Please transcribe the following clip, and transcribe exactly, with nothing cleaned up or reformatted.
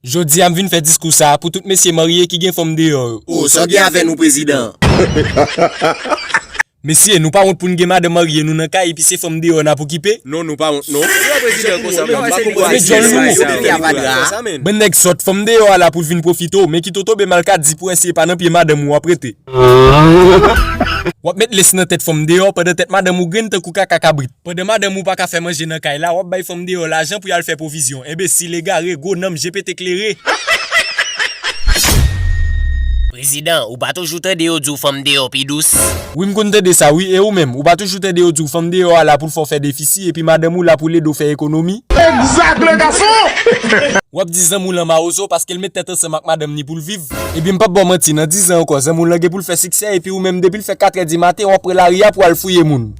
Jodi a m vin fè diskou sa a pou tout mesye marye ki gen fanm deyò yo. O, sa w gen avè nou, prezidan? Mesye, nou pa wont pou n gen madanm marye nou nan kay epi se fanm deyò n ap okipe? Non, nou pa wont, non. Yo, prezidan, konsa, men, m pa konprann. Men djòl nou. Bann nèg sòt, fanm deyò a la pou l vin pwofite w, men kite w tonbe malkadi pou wè si e pa nan pye madanm ou w ap rete. W ap met les nan tèt fanm deyò pandan tèt madanm ou grenn tankou kaka kabrit. Pandan madanm ou pa ka fè manje nan kay la, w ap bay fanm deyò lajan pou y al fè pwovizyon. Enbesil, egare, gwo nanm, je pete klere. Prezidan, ou pa toujou tande yo di w fanm deyò pi dous? Wi, m konn tande sa, wi. E ou menm, ou pa toujou tande yo di w fanm deyò a la pou l fè w fè defisi, epi madanm ou la pou l ede w fè ekonomi? Exact, le garçon! W ap di zanmi w lan mawozo paske l met tèt ansanm ak madanm ni pou l viv. Ebyen, m p ap ba w manti, nan diz an ankò, zanmi w lan gen pou l fè siksè, epi ou menm, depi l fè katrè di maten, w ap pran lari a pou w al fouye moun.